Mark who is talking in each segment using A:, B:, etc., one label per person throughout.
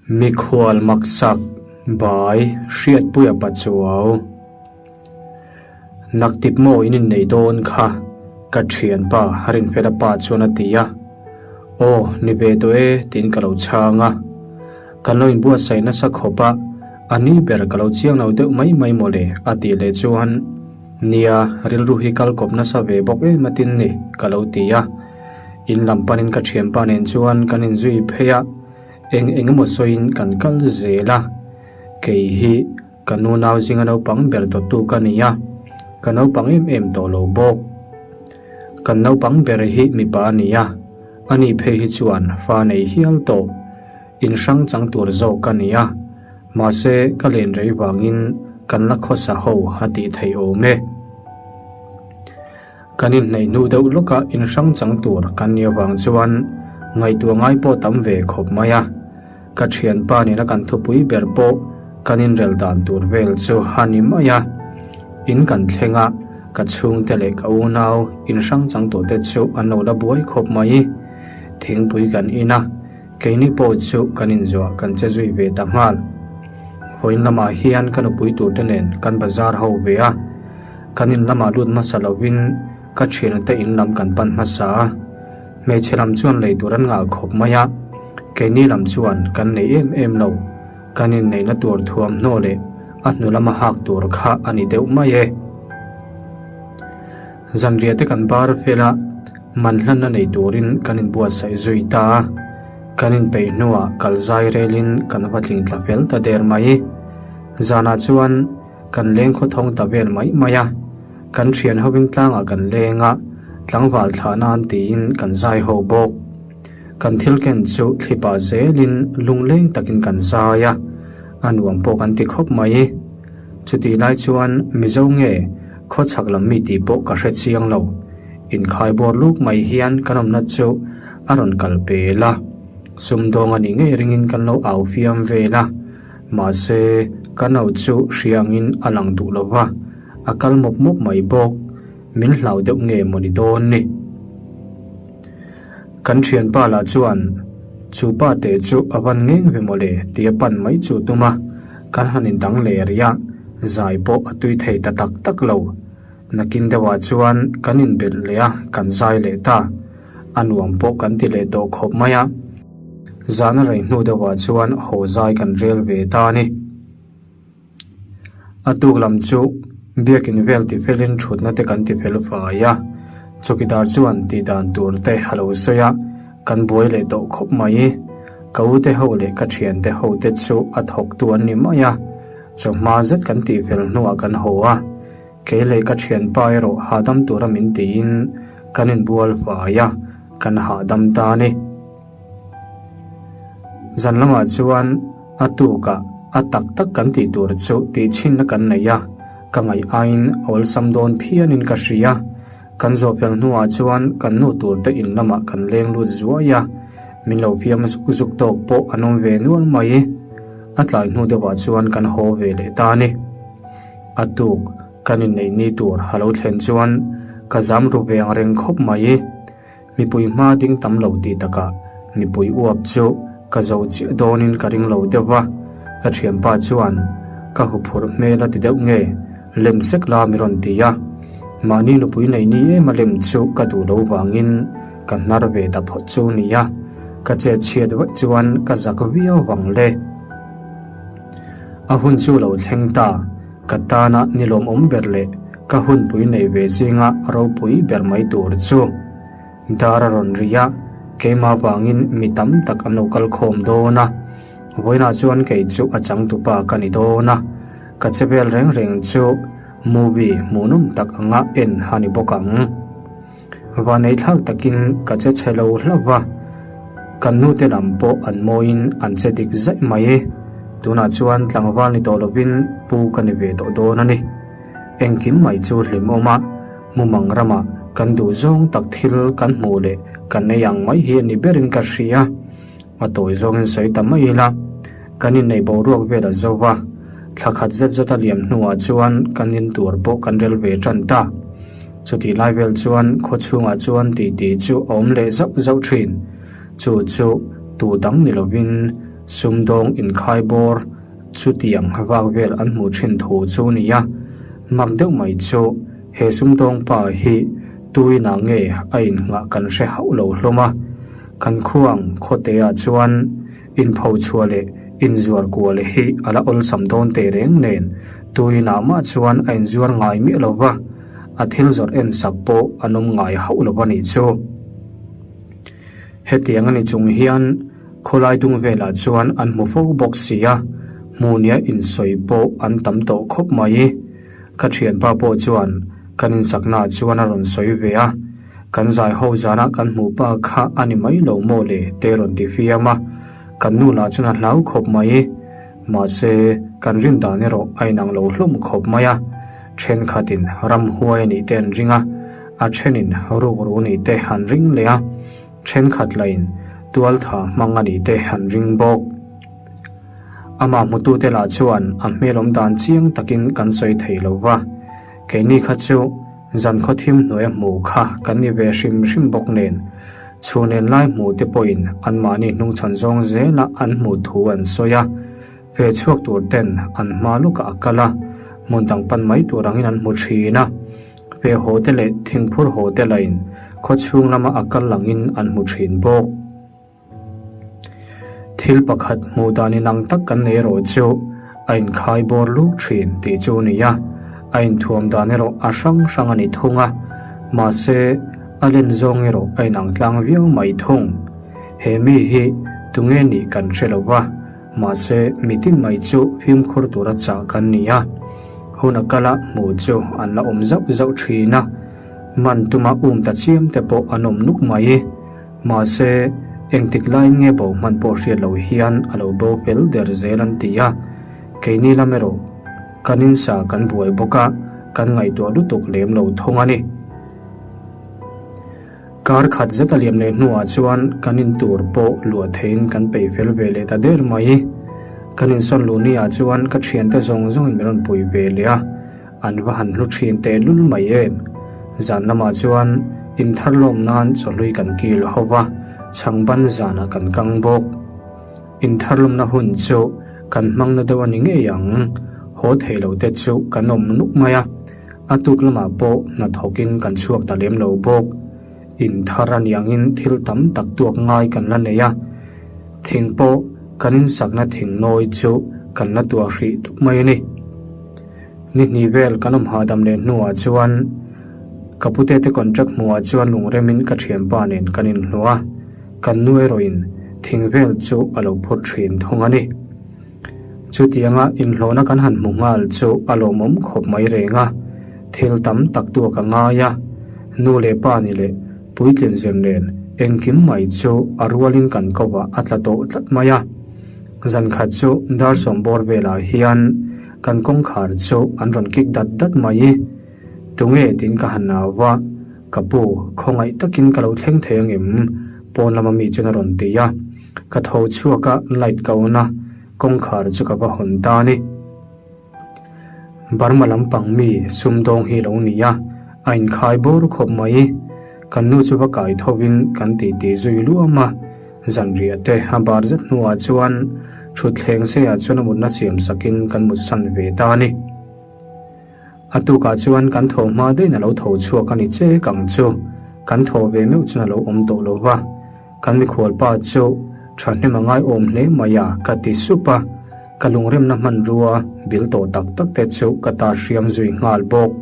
A: Mikhual maksak bai Hriatpuia Pachuau. Naktip maw in inneih dawn kha ka thianpa Rinfela pa chuan a ti a. Aw ni ve tawh e tiin ka lo chhang a. Kan lo inbuatsaih nasa khawp a, a ni ber ka lo chiang lo deuh mai mai mawle a tih leh chuan nia rilru hi kal kawp nasa ve bawk em atin ni ka lo ti a. In lam panin ka thianpa nen chuan kan inzui phei a. Eng eng emaw sawiin kan kal zel a, kei hi ka nu nau zinga naupang ber tawhtu ka ni a, ka naupang em em tawh lo bawk. Kan naupang ber hi mipa a ni a, ani phei hi chuan fa nei hial tawh, in hrang chang tur zawk ka ni a, mahse ka len rei vangin kan la khawsa ho a tih theih awm e. Kan inhneih hnu deuh lawka inhrang chang tur kan nih avang chuan ngaihtuah ngai pawh tam ve khawp mai a. Ka thianpa nena kan thupui ber pawh kan inrel dan tur vel chu a ni mai a. In kan thleng a, ka chhungte leh ka unau inhrang chang tawhte chu an lo la buai khawp mai. Thingpui kan in a, keini pawh chu kan inzuah kan che zui ve ta nghal. Vawiin lamah hian ka nupui turte nen kan bazar ho ve a. Kan in lamah lut hmasa lovin ka thiana te in lam kan pan hmasa a, hmeichhe lam chuan lei tur an ngah khawp mai a, keini lam chuan kan nei em em lo, kan inneihna tur thuamhnaw leh a hnu lama hak tur kha a ni deuh mai e. Zanriah te kan bar fel a, man hlanna nei turin kan inbuatsaih zui ta a, kan inpeih hnuah kal zai relin kan va tling tla fel ta der mai. Zanah chuan. Kan leng khawthawng ta vel mai mai a, kan thian hovin tlangah kan leng a, tlangval thlah nan tiin kan zai ho bawk. Kan thil ken chu thlipah zelin lungleng takin kan zai a, a nuam pawh kan ti khawp mai. Chutih lai chuan Mizo nge khawchhak lam mi tih pawh ka hre chiang lo. Inkhai bawr luk mai hian kan awmna chu a rawn kal pel a, sumdawng a nih ngei ringin kan lo au fiam vel a. Mahse, ka no chu hria angin a lang duh lo va, a kal mawp mawp mai bawk. Min hlau deuh nge maw ni dawn ni? Kan thianpa lah chuan, Chu pa teh chu a van ngeng ve maw le tia pan mai chu tum a, kan han indang leh rih a, zai pawh a tui thei ta tak tak lo. Nakin deuhah chuan kan inbelh leh a, kan zai leh ta. A nuam pawh kan ti leh tawh khawp mai a. Zana rei hnu deuhah chuan haw zai kan rel ve ta a ni. A tuk lam chu biakin vel ti felin thutna te kan ti fel fai a, chawkidar chuan tih dan tur te a lo sawi a, kan buai leh tawh khawp mai. Ka u te ho leh ka thian te ho te chu a thawktu an ni mai a, chawhma zet kan tih fel hnuah kan haw a, kei leh ka thianpa erawh hahdam tura min tiin kan inbual fai a, kan hahdam ta a ni. Zan lamah chuan a tukah a tak tak kan tih tur chu tih chhinna kan nei a, ka ngaih aiin a awlsam dawn phianin ka hria. Kan zawh fel hnuah chuan kan nu turte in lamah kan leng lut zuai a, min lo fiam zuk zuk tawk pawh an awm ve nual mai. A tlai hnu deuhah chuan kan haw ve leh ta a ni. A tuk kan inneih ni tur a lo thlen chuan ka zam ru ve ang reng khawp mai. Mipui hma ding tam lo tih takah mipui uap chu ka zo chiah dawnin ka ring lo deuh va, ka thianpa chuan ka huphurh hmel a ti deuh nge lem sek la mi rawn ti a, mahni nupui nei ni em a lem chu ka duh lo vangin ka hnar ve ta phawt chu nia, ka chet chhiat vaih chuan ka zak viau vang le. A hun chu lo thleng ta, ka tana ni lawmawm ber leh ka hunpui nei ve zinga ropui ber mai tur chu. Dar a rawn ri a, keimah vangin mi tam tak an lo kal khawm dawn a, vawiinah chuan kei chu a changtupa ka ni dawn a, ka che vel reng reng chu movie hmuhnawm tak anga en a ni bawk ang. Vaneithlak takin ka che chhe lo hlauh va, kan nute lam pawh an mawiin an che dik zaih mai. Tunah chuan tlangval ni tawh lovin pu ka ni ve tawh dawn a ni. Engkim mai chu hlimawm a, mumang ramah kan duh zawng tak thil kan hmuh leh kan ei ang mai hi a ni berin ka hria. A tawi zawngin sawi ta mai ila, kan inneih boruak vel a zo va, thla khat zet zet a liam hnuah chuan kan in tur pawh kan rel ve tan ta. Chutih lai vel chuan khaw chhungah chuan titi chu a awm leh zauh zauh thin. Chu chu tu dang ni lovin. Sumdawng inkhai bawr chutiang vak vel an hmuh thin thu chu ni a. Mak deuh mai chu he sumdawng pa hi tuinah nge a innghah kan hre hauh lo hlawm a. Kan khuang khawteah chuan inpho chhuah leh inzuar kual hi a la awlsam dawn teh reng nen tuinah mah chuan a inzuar ngai miah lo va, a thil zawrh en sak pawh an awm ngai hauh lo a nih chu. Hetiang a ni chung hian khawlai dung velah chuan an hmu fo bawk si a, hmuhnia insawi pawh an tam tawh khawp mai. Ka thianpa pawh chuan kan insaknaah chuan a rawn sawi ve a, kan zai ho zana kan hmuh pa kha a ni mai lo maw le te rawn ti fiam a, kan nu lah chuan a hlau khawp mai. Mahse, kan rin dan erawh a inang lo hlawm khawp mai a, thenkhatin ramhuai a nih te an ring a, a thenin rukru nih te an ring leh a, thenkhat lahin tualtha hmang a nih te an ring bawk. Amah hmutute lah chuan a hmel awm dan chiang takin kan sawi thei lo va, keini kha chu zan khaw thim hnuaia hmuh kha kan ni ve hrim hrim bawk nen, chhun en lai hmuh te pawhin anmahni hnungchhawn zawng zela an hmuh thu an sawi a. Ve chhuak tur ten an hma lawkah a kal a, hmun dang pan mai tur angin an hmu thin a. Ve haw te leh thingphur haw te lain khaw chhung lama a kal langin an hmu thin bawk. Thil pakhat hmuh dan inang tak kan nei erawh chu a inkhai bawr luk thin tih chu a ni a, a inthuam dan erawh a hrang hrang a ni thung a, mahse a len zawng erawh a inang tlang viau mai thung. He mi hi tunge nih kan hre lo va. Mahse, mitin mai chu fimkhur tura chah kan ni a, hun a kala hmuh chu an la awm zauh zauh thin a, man tuma um ta chiam te pawh an awm nuk mai. Mahse, engtik laiin nge bo hman pawh hriat loh hian a lo bo fel der zel an ti a, keini lam erawh kan insa kan buai bawk a, kan ngaihtuah lutuk lem lo thung a ni. Kar khat zet a liam leh hnuah chuan kan in tur pawh luah theiin kan peih fel ve leh ta der mai. Kan insawn luh ni ah chuan ka thiante zawng zawngin min rawn pui ve leh a, an va han hlu thin teh lul mai em. Zan lamah chuan in thar lawm nan chawhlui kan kil ho va, chhangban zanah kan kang bawk. In thar lawmna hun chu kan hmang na deuh a ni ngei ang, haw thei lo te chu kan awm nuk mai a. A tuk lamah pawh hnathawkin kan chhuak ta lem lo bawk. In thar a nih angin thil tam tak tuak ngai kan la nei a, thing pawh kan insakna thing nawi chu kan la tuah hrih tuk mai a ni. Ni hnih vel kan awm hahdam leh hnuah chuan ka pute te contract hmuhah chuan lungremin ka thianpa nen kan inhluah a, kan nu erawhin thing vel chu a lo phur thin thung a ni. Chutianga inhlawhna kan han hmu nghal chu a lawmawm khawp mai reng a, thil tam tak tuak a ngai a, nu leh pa ni leh puitlin zir nen engkim mai chu a rualin kan kovah a tla tawh tlat mai a. Zan khat chu dar sawm bawr velah hian kan kawngkhar chu an rawn kik dat dat mai i, Tunge tiin ka han au va, Ka pu, khawngaih takin ka lo thleng thei angem? Pawn lama mi chuan a rawn ti a. Ka tho chhuak a, light ka on a, kawngkhar chu ka va hawn ta a ni. Burma lampang mi sumdawng hi lo ni a, a inkhai bawr khawp mai. Kan nu chu va kai thovin kan titi zui luam a, zanriah te a bar zet hnuah chuan thutthleng seiah chuan a mutna siam sakin kan mutsan ve ta a ni. A tukah chuan kan tho hma daih a lo tho chhuak a ni chek ang chu. Kan thaw ve meuh chuan a lo awm tawh lo va. Kan mikhual pa chu thahnem a ngaiawm hle mai a, ka ti sup a. Ka lungremna hmanrua bil tawh tak tak te chu ka ta hriam zui nghal bawk.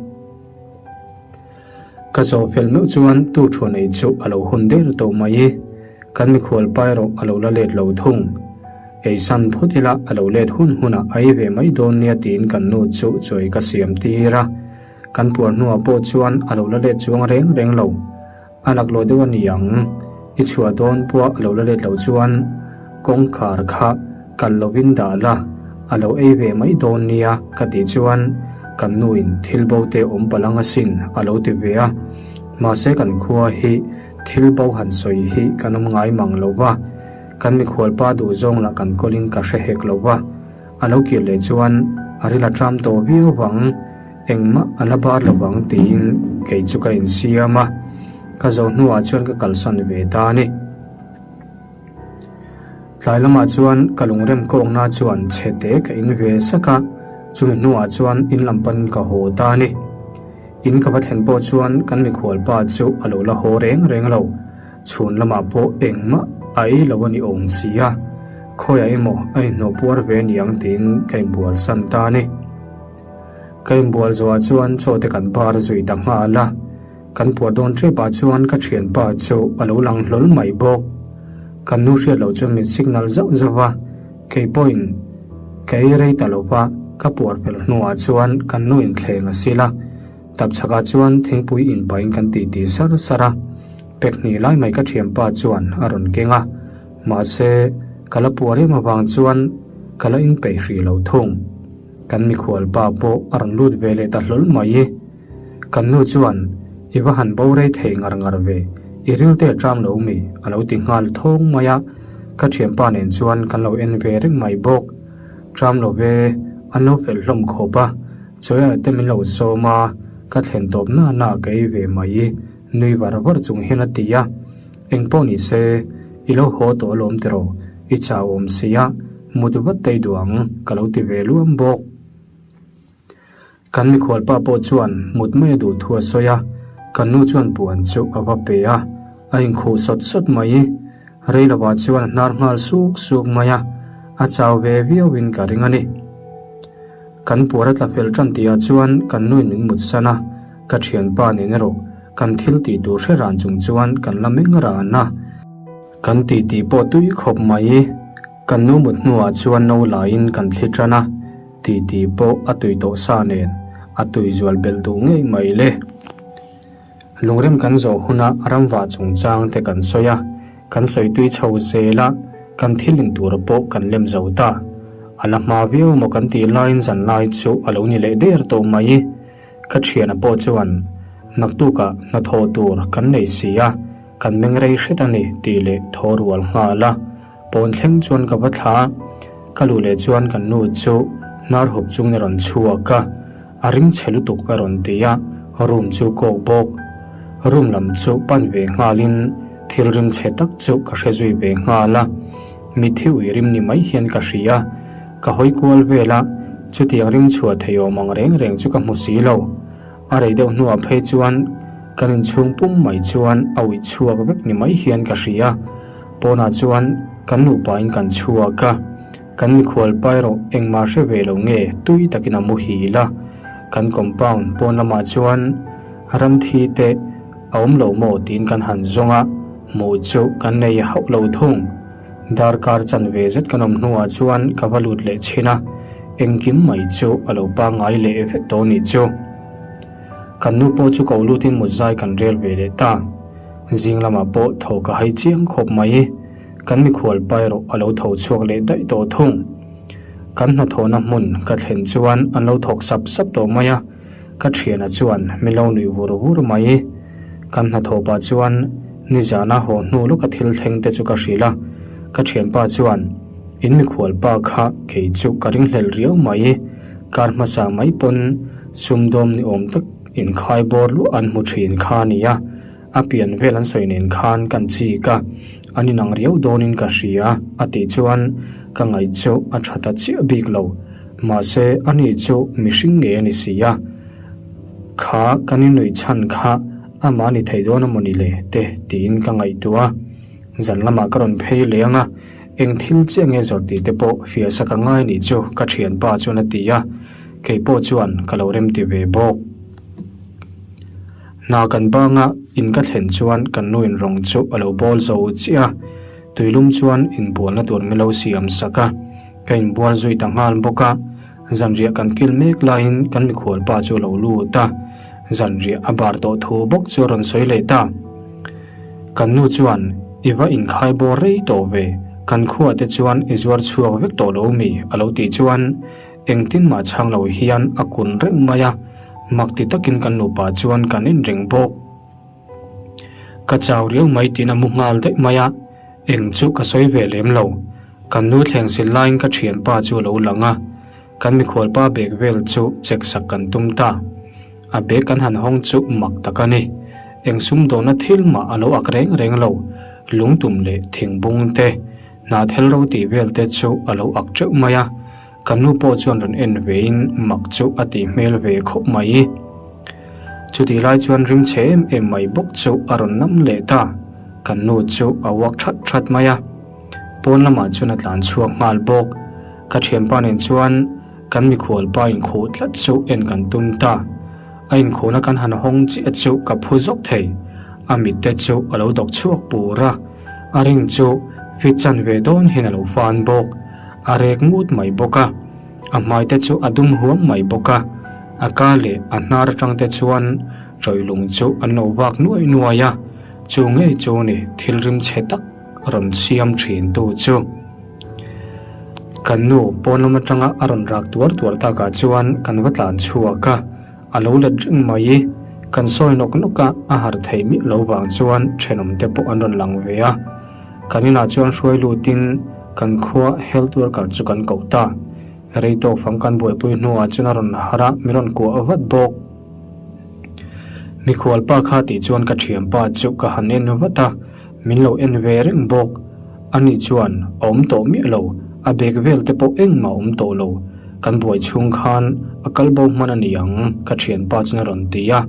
A: Ka zawh fel meuh chuan tu thu nei chu a lo hun der tawh mai. Kan mikhual pa erawh a lo la let lo thung. Ei san phawt ila a lo let hun hunah a ei ve mai dawn nia tiin kan nu chu chawi ka siam tir a. Kan puar hnuah pawh chuan a lo la let chuang reng reng lo. A laklawh deuh a ni ang. I chhuah dawn pawh a lo la let loh chuan kawngkhar kha kal lovin dah la, a lo ei ve mai dawn nia ka tih chuan kan nuin thil bo te awm palh ang asin a lo ti ve a. Mahse kan khua hi thil bo han sawi hi kan awm ngai mang lo va, kan mikhualpa duh zawng lah kan kawlin ka hre hek lo va, a lo kir leh chuan a ril a ṭam tawh viau vang. Engmah a la bar lo vang tiin kei chu ka insiam a, ka zawh hnuah chuan ka kalsan ve ta a ni. Tlai lamah chuan ka lungrem kawngna chuan chhe te ka in ve sak a, chumi hnuah chuan in lam panin ka haw ta a ni. In ka va thlen pawh chuan kan mikhual pa chu a lo la haw reng reng lo. Chhun lamah pawh engmah a ei lo a ni awm si a, khawiah emaw a inhnawh puar ve niang tiin ka inbual san ta a ni. Ka inbual zawhah chuan chaw te kan bar zui ta nghal a. Kan puar dawn tepah chuan ka thianpa chu a lo lang hlawl mai bawk. Kan nu hriat loh chuan min signal zauh zauh a, kei pawhin ka ei rei ta lo va, ka puar fel hnuah chuan kan nu in thleng a sil a, tapchhakah chuan thingpui in pahin kan titi sar sar a, pek hnih lai mai ka thianpa chuan a rawn keng a, mahse ka la puar em avang chuan ka la inpeih hrih lo thung. Kan mikhual pa pawh a rawn lut ve leh ta hlawl mai. Kan nu chuan, I va han bo rei thei ngar ngar ve, i ril te a ṭam lo mi? a lo ti nghal thawng mai a, ka ṭhianpa nen chuan kan lo en ve reng mai bawk. Ṭam lo ve, an lo fel hlawm khawp a, chawiah te min lo sawm a, ka thlen tawp na na ka ei ve mai, nui var var chung hian a ti a. Engpawh ni se, i lo haw tawh alawm tiraw, i chau awm si a, mut vat te i duh ang, ka lo ti ve luam bawk. Kan mikhual pa pawh chuan mut mai a duh thu a sawi a, kan nu chuan puan chu a va pe a, a inkhuh sawt sawt mai. Rei lovah chuan a hnar nghal suk suk mai a, a chau ve viauin ka ring a ni. Kan puar a tla fel tan tihah chuan kan nuin min mutsan a, ka thianpa nen erawh kan thil tih tur hre ran chung chuan kan la meng ran a. Kan titi pawh tui khawp mai. Kan nu mut hnuah chuan no laiin kan thli tan a. Titi pawh a tui tawh sa nen a tui zual belh duh ngei mai le. Lungrem kan zawh huna ramvah chungchang te kan sawi a, kan sawi tui chho zel a, kan thil in tur pawh kan lem zo ta. A la hma viau maw kan tih laiin zanlai chu a lo ni leh der tawh mai. Ka thiana pawh chuan naktukah hnathawh tur kan nei si a, kan meng rei hret a ni tih leh thaw rual nghal a. Pawn thleng chuan ka va thla a, ka luh leh chuan kan nu chu hnar hup chungin a rawn chhuak a, a ring chhe lutuk a rawn ti a, room chu kawk bawk. Room lam chu pan ve nghalin thil rim chhe tak chu ka hre zui ve nghal a, mitthi ui rim ni mai hian ka hria, ka hawi kual vel a, chutiang rim chhuah thei awm ang reng reng chu ka hmu si lo. A rei deuh hnuah phei chuan kan inchhung pum mai chuan a uih chhuak vek ni mai hian ka hria. Pawnah chuan kan nupain kan chhuak a, kan mikhual pa erawh engmah hre ve lo nge tui takin a muhil a. Kan compound pawn lamah chuan ramthi te a awm lo maw tiin kan han zawng a, hmuh chu kan nei hauh lo thung. Darkar chanve zet kan awm hnuah chuan ka va lut leh chhin a, engkim mai chu a lo pangngai leh vek tawh nih chu. Kan nu pawh chu ko lutin mutzai kan rel ve leh ta. Zing lamah pawh tho ka hai chiang khawp mai. Kan mikhual pa erawh a lo tho chhuak leh daih tawh thung. Kan hnathawhna hmun ka thlen chuan an lo thawk sap sap tawh mai a, ka thiana chuan min lo nuih vur vur mai. Kan hnathawh pah chuan nizana haw hnu lawka thil thleng te chu ka hrilh a, ka thianpa chuan in mikhual pa kha kei chu ka ringhlel riau mai. Kar hmasa mai pawn sumdawm ni awm tak Inkhai bawr luah an hmu thin kha a nia, a pian vel an sawi nen khan kan chik a, an inang riau dawnin ka hria a tih chuan ka ngaih chu a tha ta chiah bik lo. Mahse, ani chu mihring ngei a ni si a, kha kan innuih chhan kha amah a ni thei dawn a maw ni le te tiin ka ngaihtuah a. Zan lamah ka rawn phei leh ang a, eng thil chiah nge zawrh tih te pawh fiahsa ka ngai nih chu ka thianpa chuan a ti a. Kei pawh chuan ka lo remti ve bawk. Hna kan banga in ka thlen chuan kan nu in rawng chu a lo bawl zo chiah a, tuilum chuan inbualna tur min lo siam sak a, ka inbual zui ta nghal bawk a. Zanriah kan kil mek laiin kan mikhual pa chu a lo lut a, zanriah a bar tawh thu bawk chu a rawn sawi leh ta. Kan nu chuan i va inkhai bawr rei tawh ve, kan khuah te chuan i zuar chhuak vek tawh lo mi a lo tih chuan Engtin mah chhang lo hian a kun reng mai a, mak ti takin kan nupa chuan kan en reng bawk. Ka chau riau mai tiin a mu nghal daih mai a, eng chu ka sawi ve lem lo. Kan nu thleng sil laiin ka thianpa chu a lo lang a, kan mikhualpa bag vel chu check sak kan tum ta. A bag kan han hawng chu mak tak a ni. Eng sumdawnna thil mah a lo ak reng reng lo, lungtum leh thingbung te. Hnahthel ro tih vel te chu a lo ak teuh mai a, kan nu pawh chuan rawn en vein mak chu a tih hmel ve khawp mai. Chutih lai chuan rim chhe em em mai bawk chu a rawn nam leh ta, kan nu chu a uak that that mai a. Pawn lamah chuan a tlan chhuak nghal bawk. Ka thianpa nen chuan kan mikhual pa inkhuh tlat chu en kan tum ta. A inkhuhna kan han hawng chiah chu ka phu zawk thei. A mit te chu a lo dawk chhuak pur a, a ring chu fit chan ve dawn hian a lo fan bawk. A rek ngut mai bawk a, a hmai te chu a dum huam mai bawk a, a ka leh a hnar atang te chuan ṭawilung chu an lo vak nuai nuai a, chu ngei chu ni thil rim chhe tak rawn siam thin tu chu. Kan nu pawn lam atanga a rawn rak tuar tuar takah chuan kan va tlan chhuak a, a lo let reng mai. Kan sawi nawk nawk a, a harh theih miah lo vang chuan thenawm te pawh an rawn lang ve a. Kan inah chuan hruai lutin kan khua health worker chu kan koh ta. Rei tawk fang kan buaipui hnuah chuan a rawn harh a, min rawn kuah vat bawk. Mikhual pa kha tih chuan ka thianpa chu ka han en vat a, min lo en ve reng bawk. Ani chuan a awm tawh miah lo, a bag vel te pawh engmah a awm tawh lo. Kan buai chhung khan a kal bo hman a ni ang, ka thianpa chuan a rawn ti a.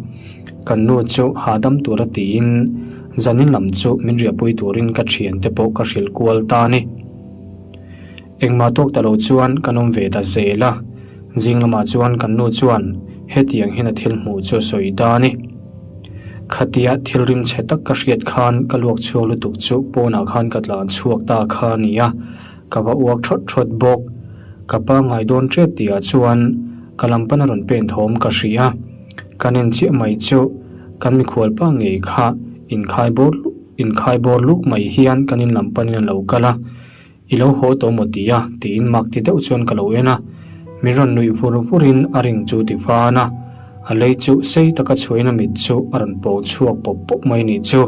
A: Kan nu chu hahdam tura tiin zanin lam chu min riahpui turin ka thiante pawh ka hrilh kual ta a ni. Engmah tawk ta lo chuan kan awm ve ta zel a, zing lamah chuan kan nu chuan hetiang hian a thil hmuh chu a sawi ta a ni. Khatia thil rim chhe tak ka hriat khan ka luak chhuak lutuk chu pawnah khan ka tlan chhuak ta kha a ni a, ka va uak thawt thawt bawk. Ka pangngai dawn tep tihah chuan ka lam pana rawn pen thawm ka hria. Kan en chiah mai chu kan mikhual pa ngei kha inkhai bawr inkhai bawr luk mai hian kan in lam panin a lo kal a. I lo haw tawh maw ti a? tiin mak ti deuh chuan ka lo en a. Min rawn nuih vur vurin a ring chu ti fan a. A lei chu sei taka chhuain a mit chu a rawn pawng chhuak pawp pawp mai nih chu.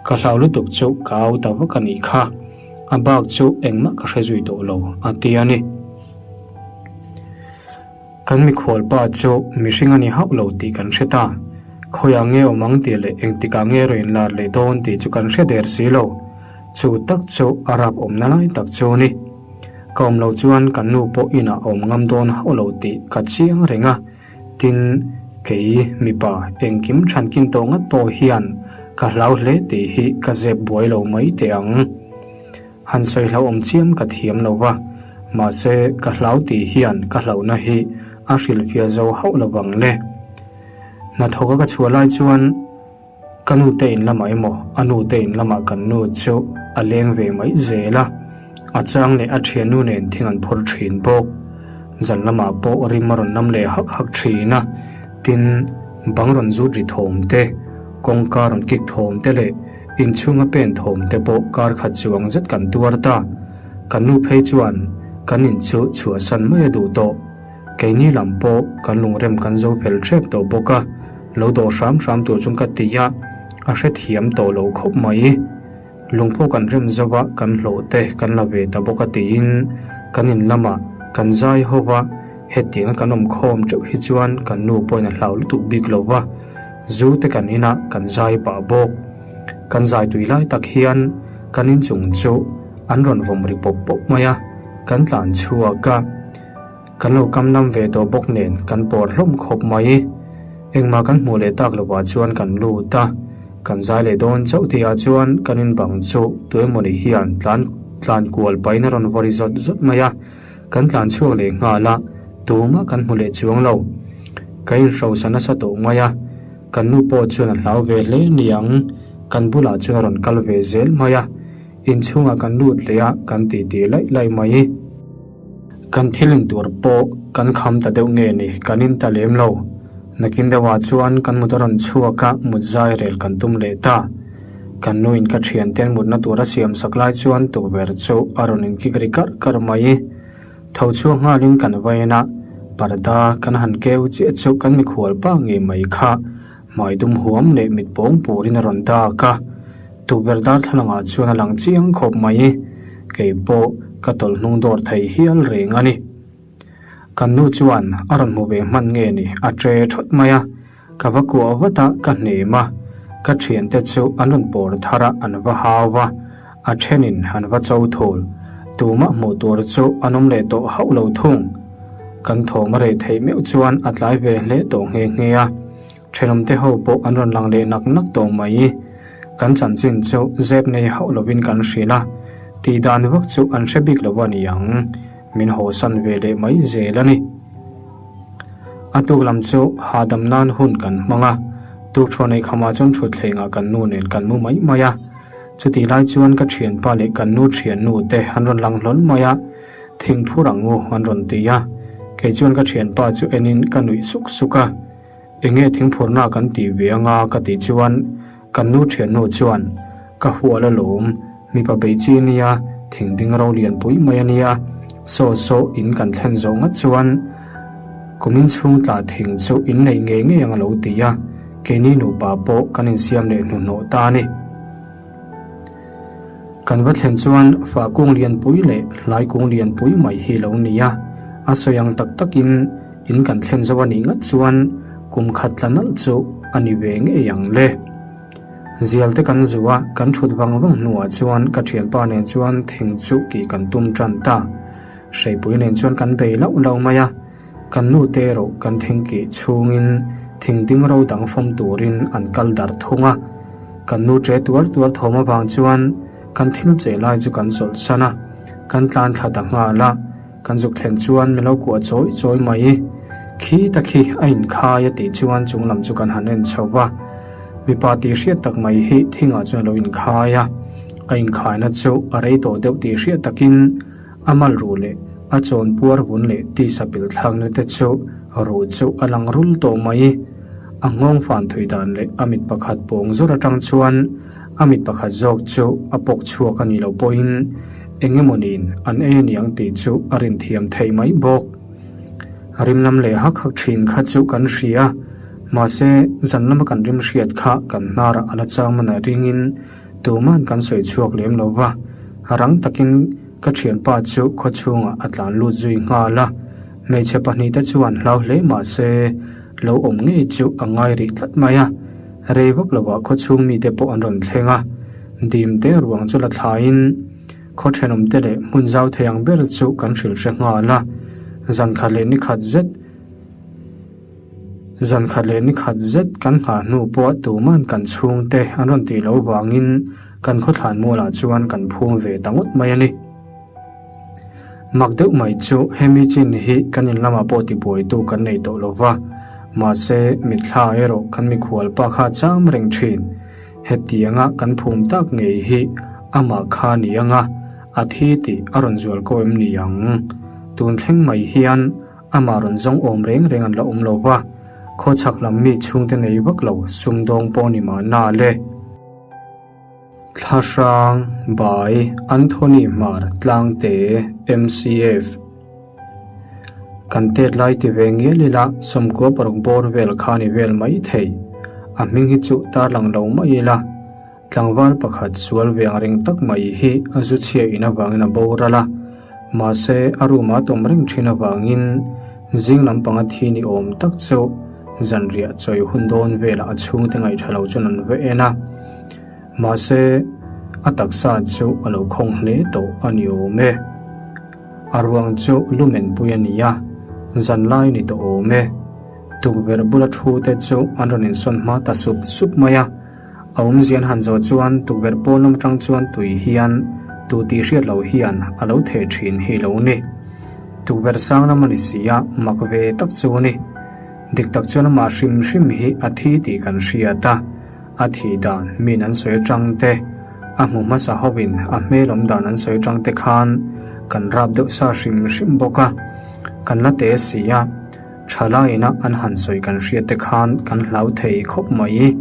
A: Ka hlau lutuk chu ka au ta vak a nih kha. A bak chu engmah ka hre zui tawh lo a ti a ni. Kan mikhual pa chu mihring a ni hauh lo tih kan hre ta. Khawiah nge awm ang tih leh engtikah nge rawn inlar leh dawn tih chu kan hre der si lo. Chu tak chu a rap awmna lai tak chu a ni. Ka awm loh chuan kan nu pawh inah a awm ngam dawn hauh lo tih ka chiang reng a. Tin, kei mipa engkim thankin tawh ngat pawh hian ka hlau hle tih hi ka zep buai lo mai teh ang. Han sawi hlauhawm chiam ka thiam lo va, mahse ka hlau tih hian ka hlauhna hi a hrilhfiah zo hauh lo vang le. Hnathawka ka chhuah lai chuan ka nu te in lamah emaw a nu te in lamah kan nu chu a leng ve mai zel a, a chang leh a thiannu nen thing an phur thin bawk. Zan lamah pawh rim a rawn nam leh hak hak thin a, tin bang rawn zut ri thawm te, kawngka rawn kik thawm te leh Inchhunga pen thawm te pawh kar khat chuang zet kan tuar ta. Kan nu phei chuan kan in chu chhuahsan mai a duh tawh. Keini lam pawh kan lungrem kan zo fel hrep tawh bawk a, lo dawh hram hram tur chung ka ti a, a hrethiam tawh lo khawp mai. Lung pawh kan rem zo a, kan hlawh te kan la ve ta bawk a tiin kan in lamah kan zai ho va, hetianga kan awm khawm teuh hi chuan kan nu pawhin a hlau lutuk bik lo va. Zu te kan inah kan zai pah bawk. Kan zai tui lai tak hian kan inchung chu an rawn vawm ri pawp pawp mai a, kan tlan chhuak a. Kan lo kam lam ve tawh bawk nen kan pawr hlawm khawp mai. Engmah kan hmuh leh tak lovah chuan kan lut a, kan zai leh dawn chauh tihah chuan kan inbang chu tuemawni hian tlan tlan kual pahin a rawn vaw ri zawt zawt mai a. Kan tlan chhuak leh nghal a, tumah kan hmu leh chuang lo. Ka inhrosa nasa tawh mai a, kan nu pawh chuan a hlau ve hle niang, kan bulah chuan a rawn kal ve zel mai a, inchhungah kan lut leh a, kan titi laih laih mai. Kan thil intur pawh kan kham ta deuh nge ni, kan in ta lem lo. Nakin deuhah chuan kan mut a rawn chhuak a, mut zai rel kan tum leh ta. Kan nuin ka thianten mutna tur a siam sak lai chuan tukverh chu a rawn inkik ri karh karh mai. Tho chhuak nghalin kan vain a, parda kan han keu chiah chu kan mikhual pa ngei mai kha hmai dum huam leh mit pawng purin a rawn dak a. Tukverh darthlalangah chuan a lang chiang khawp mai. Kei pawh ka tawlh hnung dawr thei hial reng a ni. Kan nu chuan a rawn hmu ve hman nge ni a tre thawt mai a. Ka va kuah vat a, ka hnem a, ka thiante chu an rawn pawr thar a, an va hau va. A thenin an va cho thul. Tumah hmuh tur chu an awm leh tawh hauh lo thung. Kan thawm a reh theih meuh chuan a tlai ve hle tawh nghe nghe a. Thenawmte ho pawh an rawn lang leh nak nak tawh mai. Kan chanchin chu zep nei hauh lovin kan hrilh a, tih dan vak chu an hre bik lo a ni ang. Min hawsan ve leh mai zel a ni. A tuk lam chu hahdam nan hun kan hmang a, tukṭhuah nei khamah chuan ṭhutthlengah kan nu nen kan mu mai mai a. Chutih lai chuan ka ṭhianpa leh kan nu ṭhiannu te an rawn lang hlawl mai a, thingphur ang u an rawn ti a. Kei chuan ka ṭhianpa chu enin ka nuih suk suk a. Enge thingphurna kan tih ve anga ka tih chuan kan nu thiannu chuan ka hual alawm, mipa bei chi ania, thing ding ro lian pui mai ania, saw saw in kan thlen zawh ngat chuan kumin chhung tla thing chu in nei ngei ngei ang a lo ti a, keini nupa pawh kan insiam leh hnuhnawh ta a ni. Kan va thlen chuan fah kung lian pui leh hlai kung lian pui mai hi lo ni a, a sawi ang tak takin In kan thlen zo a nih ngat chuan kum khat tla nalh chu a ni ve ngei ang le. Zial te kan zu a, kan thut vang vang hnuah chuan ka thianpa nen chuan thing chu kih kan tum tan ta. Hreipui nen chuan kan bei lauh lauh mai a, kan nu te erawh kan thing kih chhungin thing ding ro dang fawm turin an kal darh thung a. Kan nu ṭe tuar tuar thawm avang chuan kan thil che lai chu kan zawlhsan a, kan tlan thla ta nghal a. Kan zuk thlen chuan min lo kuah chawi chawi mai. Khi ta khi a inkhai a tih chuan chung lam chu kan han en chho va. Mipa tih hriat tak mai hi thingah chuan a lo inkhai a. A inkhaina chu a rei tawh deuh tih hriat takin a mal ruh leh a chawn puar vun leh tisa pil thlakna te chu ruh chu a lang rul tawh mai. A nghawng fan thui dan leh a mit pakhat pawng zawr atang chuan a mit pakhat zawk chu a pawk chhuak a nih loh pawhin Eng emawniin an ei a niang tih chu a rinthiam theih mai bawk. Rim lam leh hak hak thin kha chu kan hria, mahse zan lama kan rim hriat kha kan hnarah a la chang mana ringin tuman kan sawi chhuak lem lo va, rang takin ka thianpa chu khaw chhungah a tlan lut zui nghal a, hmeichhe pahnihte chuan hlau hle mahse lo awm ngei chu a ngai rih tlat mai a, rei vak lovah khaw chhung mite pawh an rawn thleng a. Dim te ruang chu la thlaiin khaw thenawm te leh hmun zau thei ang ber chu kan hrilh hre nghal a, zan khat leh ni khat zet zan khat leh ni khat zet kan nghah hnu pawh tuman kan chhungte an rawn tih loh vangin kan khawthlan mualah chuan kan phum ve ta ngawt mai a ni. Mak deuh mai chu hemi chin hi kan in lamah pawh tibuaitu kan nei tawh lo va, mahse mitthla erawh kan mikhual pa kha cham reng thin. Hetianga kan phum tak ngei hi amah kha ni anga a thi tih a rawn zual ko em ni ang? Tun thleng mai hian amah rawn zawng awm reng reng an la awm lo va, khawchhak lam mi chhungte nei vak lo sumdawng pawh ni mahna le. Thlahrang Bai Anthony Hmar Tlangte MCF Kan tet lai ti ve ngial ila sawmkua paruk bawr vel kha ni vel mai thei. A hming hi chu tarlang lo mai ila tlangval pakhat sual ve ang reng tak mai hi a zu chhia in avangin a boral a. Mahse a room ah tawm reng thin avangin zing lampang a thi ni awm tak chu zanriah chawi hun dawn velah a chhungte ngaih tha lo chuan an va en a. Mahse a taksa chu a lo khawng hle tawh a ni awm e. A ruang chu lumen pui a ni a, zan lai ni tawh awm e. Tukverh bula thu te chu an rawn insawn hma ta sup sup mai a. A awmzia an han zawh chuan tukverh pawn lam atang chuan tui hian tu tih hriat loh hian a lo theh thin hi lo ni. Tukverh sang lam a ni si a, mak ve tak chu a ni. Dik tak chuan amah hrim hrim hi a thi tih kan hriat a. A thih dan min an sawi atang te, a hmu hmasa hovin a hmel awm dan an sawi atang te khan kan rap deuh sa hrim hrim bawk a, kan la te si a, thalaiin a an han sawi kan hriat te khan kan hlau thei khawp mai.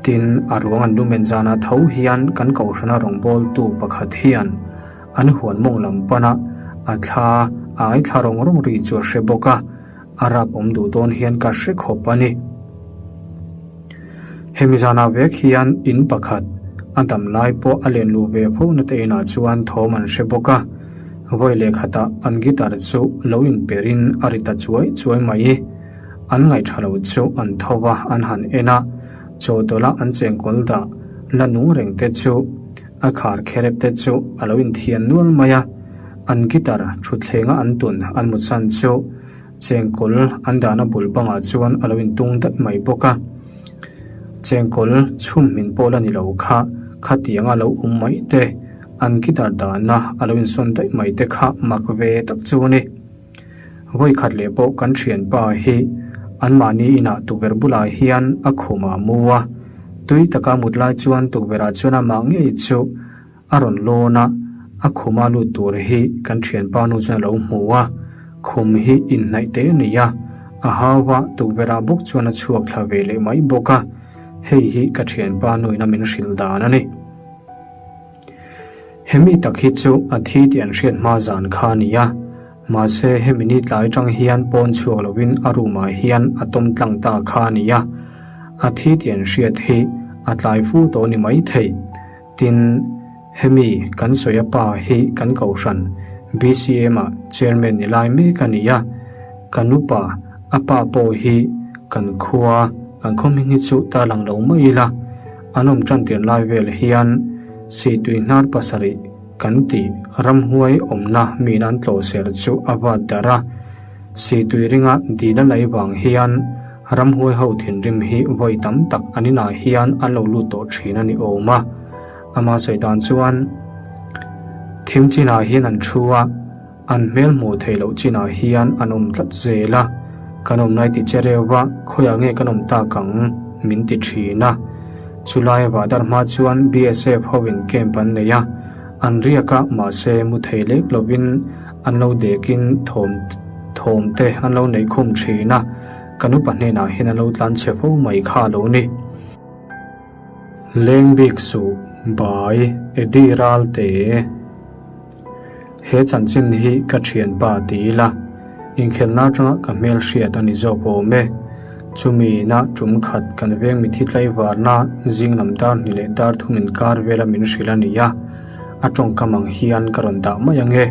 A: Tin, a ruang an lumen zanah tho hian kan kohhrana rawngbawltu pakhat hian an huan mawng lam pana a thla a ai thla rawng rawng ri chu a hre bawk a, A rap awm duh dawn hian ka hre khawp a ni. Hemi zanah vek hian in pakhat a dam lai pawh a len luh ve fo na te inah chuan thawm an hre bawk a. Vawi leh khatah an guitar chu lo inperin a ri ta chuai chuai mai. An ngaihṭha lo chu an tho va an han en a, chawhtawlh a an chengkawl dah la nung reng te chu. A khar kherep te chu a lo inthian nual mai a, an guitar thutthlenga an tun an mutsan chu chengkawl an dahna bul bangah chuan a lo intung daih mai bawk a. Chengkawl chhum hmin pawh la ni lo kha khatianga lo awm mai te, an guitar dahna a lo insawn daih mai te kha mak ve tak chu a ni. Vawi khat leh pawh kan thianpa hi anmahni inah tukverh bulah hian a khumah a mu a, tui taka mut lai chuan tukverhah chuan amah ngei chu a rawn lawn a, a khuma lut tur hi kan thianpa nu chuan a lo hmu a, khum hi inhnaih teh a ni a, a hau a, tukverhah bawk chuan a chhuak thla ve leh mai bawk a, hei hi ka thianpa nuin a min hrilh dan a ni. Hemi tak hi chu a thi tih an hriat hma zan kha a ni a, mahse hemi ni tlai atang hian pawn chhuak lovin a room ah hian a tawm tlang ta kha a ni a, a thi tih an hriat hi a tlai fu tawh ni mai thei. Tin, hemi kan sawi a pa hi kan kohhran BCM ah chairman ni lai mek a ni a, kan upa a pa pawh hi kan khua kan khaw hming hi chu tarlang lo mai ila, An awm tan tir lai vel hian Sihtui hnar pasarih kan tih ramhuai awmna min an tlawh ser chu a vat darh a. Sihtui ringa dil a lei vang hian ramhuai ho thinrim hi vawi tam tak an inah hian an lo lut tawh thin a ni awm a. Ama sawi dan chuan thim chinah hian an thu a. An hmel hmuh theih loh chinah hian an awm tlat zel a, kan awm lai ti che reuh a, khawiah nge kan awm tak ang? min ti thin a. Chulai vahdar hma chuan BSF hoin camp an nei a, an riak a, mahse mu thei lek lovin an lo dekin thawm thawm te an lo neih khum thin a, kan upa hnenah hian an lo tlan chhe fo mai kha a lo ni. Leng bik suh, bai, Eddie Ralte. He chanchin hi ka thianpa ti ila, inkhelhna atanga ka hmel hriat a ni zawk awm e. Chumi ina tum khat kan veng mithi tlaivarna zing lam dar hnih leh dar thum inkar vela min hrilh a ni a, a tawngkam ang hian ka rawn dah mai ang e.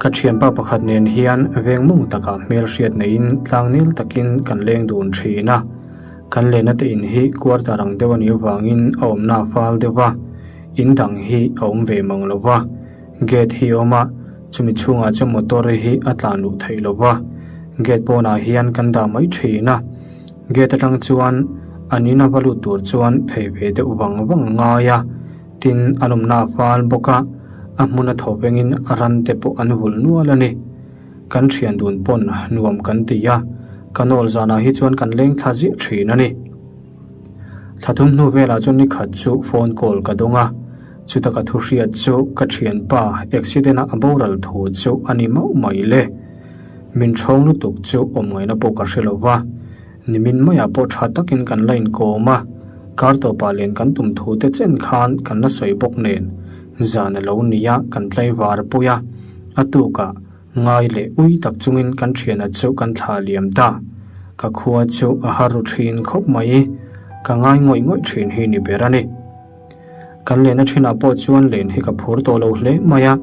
A: Ka thianpa pakhat nen hian veng mung takah hmel hriat neiin tlangnel takin kan leng dun thin a, kan lenna te in hi quarter ang deuh a nih avangin a awmna a fal deuh a. In dang hi a awm ve mang lo va, gate hi a awm a, chumi chhungah chuan motor hi a tlan luh theih lo va, gate pawnah hian kan dah mai thin a, gate atang chuan an in a va lut tur chuan phei ve deuh vang vang a ngai a, tin an awmna a fal bawk a, a hmun a thaw vengin ran te pawh an vulh nual a ni. Kan thian dun pawn nuam kan ti a, kan awl zanah hi chuan kan leng thla ziah thin a ni. Thla thum hnu velah chuan ni khat chu phone call ka dawng a, chuta ka thu hriat chu ka thianpa accident a a boral thu chu a ni mauh mai le. Min thawng lutuk chu awm ngaihna pawh ka hre lo va, nimin maiah pawh tha takin kan la inkawm a, kar tawpah len kan tum thu te chen khan kan la sawi bawk nen zan a lo nia kan tlaivar pui a, a tukah Ngai leh ui tak chungin kan thiana chu kan thlah liam ta. Ka khua chu a har ru thin khawp mai. Ka ngai ngawih ngawih thin hi ni ber a ni. Kan lehna thinah pawh chuan len hi ka phur tawh lo hle mai a.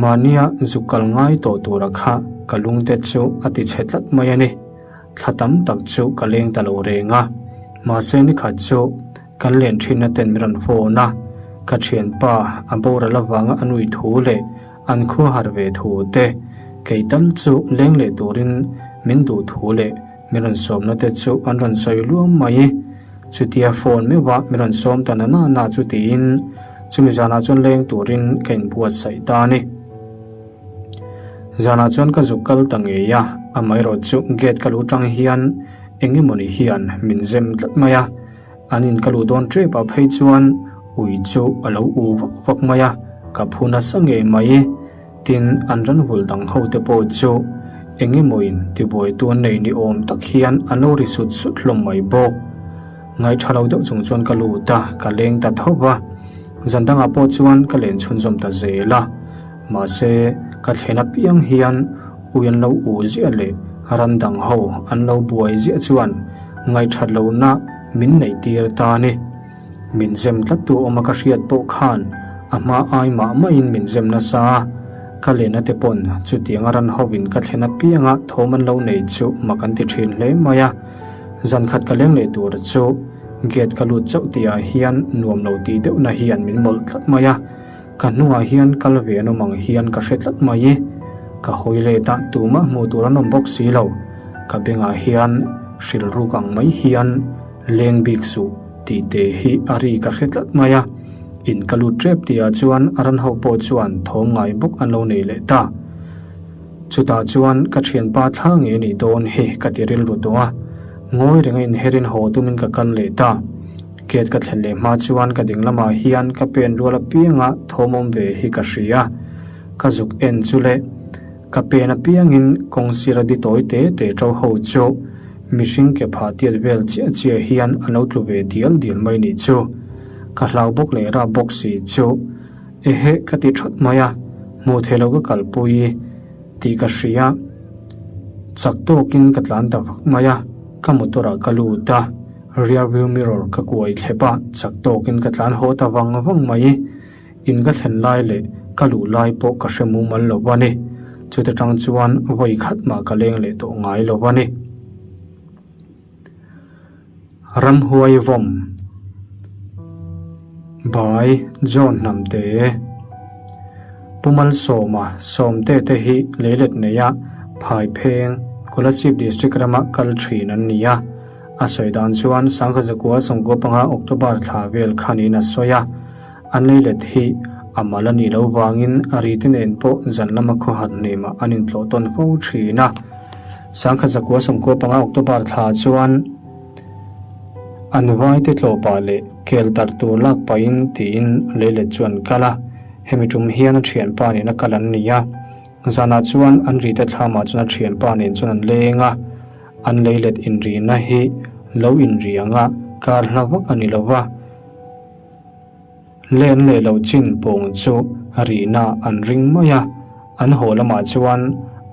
A: Mahnia zuk kal ngai tawh tura kha ka lungte chu a ti chhe tlat mai a ni. Thla tam tak chu ka leng ta lo reng a. Mahse nikhat chu Kan len thinna ten min rawn phone a, ka thianpa a boral avanga a nui thu leh an khua har ve thu te, kei tal chu leng leh turin min duh thu leh min rawn sawmna te chu an rawn sawi luam mai. Chutia phone meuha min rawn sawm ta na na na chu tiin chumi zanah chuan leng turin ka inbuatsaih ta a ni. Zanah chuan ka zuk kal ta ngei a, amaherawh chu gate ka luh tang hian eng emawni hian min zem tlat mai a. An in ka luh dawn tep ah phei chuan ui chu a lo u vak vak mai a, ka phu nasa ngei mai. Tin, an ran vul dang ho te pawh chu eng emaw in tibuaitu an nei ni awm tak hian an lo ri sut sut hlawm mai bawk. Ngaihṭha lo deuh chung chuan ka lut a, ka leng ta tho va. Zan dangah pawh chuan ka len chhunzawm ta zel a. Mahse, ka thlen apiang hian ui an lo u ziah leh ran dang ho an lo buai ziah chuan ngaihṭhat lohna min neih tir ta a ni. Min zem tlattu awma ka hriat pawh khan a hma ai mah mahin min zem nasa a, ka lehna te pawn chutianga ran hoin ka thlen apianga thawm an lo nei chu mak an ti ṭhin hle mai a. Zan khat ka leng leh tur chu. Gate ka lut chauh tih ah hian nuam lo tih deuh na hian min mawlh tlat mai a, ka hnungah hian kal ve an awm ang hian ka hre tlat mai. Ka hawi let a, tumah hmuh tur an awm bawk si lo. Ka bengah hian hrilruk ang mai hian leng bik suh tih te hi a ri ka hre tlat mai a. In ka lut tep tih ah chuan ran ho pawh chuan thawm ngai bawk an lo nei leh ta. Chutah chuan ka thianpa thla nge nih dawn hi ka ti rilru tawh a, ngawi renga inherin haw tumin ka kal leh ta. Gate ka thlen leh hma chuan ka ding lamah hian ka pen rual apianga thawm awm ve hi ka hria. Ka zuk en chu le, ka pen apiangin kawng sira di tawi te te ṭo ho chu mihring ke phah tiat vel chiah chiah hian an lo tlu ve dial dial mai nih chu. Ka hlau bawk leh rap bawk si chu. Ehe ka ti thawt mai a, hmuh theih loh ka kalpui tih ka hria. Chak tawkin ka tlan ta vak mai a, ka motor ah ka lut a, rear view mirror ka kuai thlep a, chak tawkin ka tlan haw ta vang vang mai. In ka thlen lai leh ka luh lai pawh ka hre mumal lo a ni. Chuta tang chuan vawi khat mah ka leng leh tawh ngai lo a ni. Ramhuai vawm Bai John Hnamte Pu Malsawma Sawmte te hi leilet neia Phaipheng Kolasib District rama kal thin an ni a. A sawi dan chuan Sangkhazakua Sawngkua panga October thla vel khanin a sawi a. An leilet hi a mal a nih loh vangin a rite nen pawh zan lama khawhar hnemah an intlawh tawn fo thin a. 1995 October thla chuan an vaite tlawh pah leh kel tarh tur lak pahin tiin leilet chu an kal a, hemi tum hian a thianpa nen a kal an ni a. Zanah chuan an rite thlamah chuan a thianpa nen chuan an leng a, an leilet inrihna hi lo inri anga kar hla vak a ni lo va. Len leh lo chin pawng chu rihna an ring mai a, an haw lamah chuan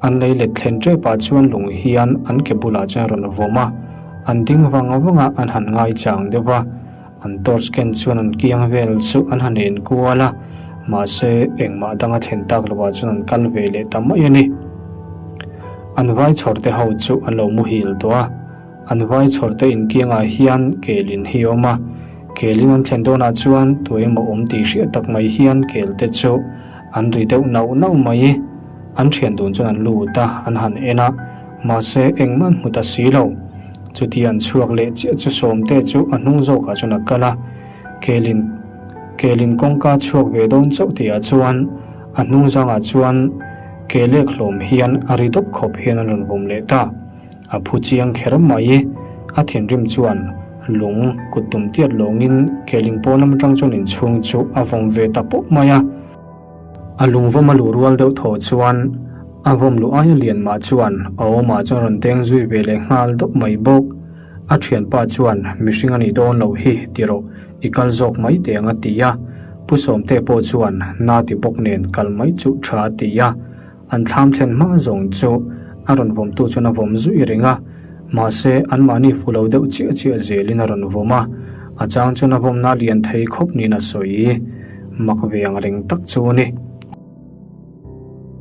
A: an lei let thlen tepah chuan lung hian an ke bulah chuan a rawn vawm a, an ding vang vang a, an han ngaichang deuh a, an torch ken chuan an kiang vel chu an han en kual a, mahse engmah dang a thlen tak lovah chuan an kal ve leh ta mai a ni. An vai chhawr te ho chu an lo muhil tawh a. An vai chhawrte inkiangah hian kelin hi a awm a, kelin an thlen dawnah chuan tu emaw awm tih hriat tak mai hian kelte chu an ri deuh nauh nauh mai. An thian dun chuan an lut a, an han en a, mahse engmah an hmu ta si lo. Chuti an chhuak leh chiah chu Sawmte chu a hnung zawkah chuan a kal a, kelin kelin kawngka chhuak ve dawn chauh tihah chuan a hnung zangah chuan ke lek hlawm hian a ri dawp khawp hian an rawn vawm leh ta. A phu chiang kher mai. A thinrim chuan lung kut tum tiat lawngin keling pawn lam atang chuan inchhung chu a vawm ve ta pawp mai a. A lung vawm a luh rual deuh thaw chuan a vawm luh aia lian mah chuan a awmah chuan rawn deng zui ve leh nghal dawp mai bawk. A thianpa chuan mihring a nih dawn loh hi ti rawh, i kal zawk mai teh ang a ti a. Pu Sawmte pawh chuan na ti bawk nen kal mai chu tha a ti a. An thlam thlen hma zawng chu a rawn vawmtu chuan a vawm zui reng a, mahse anmahni fu lo deuh chiah chiah zelin a rawn vawm a, a chang chuan a vawmna lian thei khawp niin a sawi. Mak ve ang reng tak chu a ni.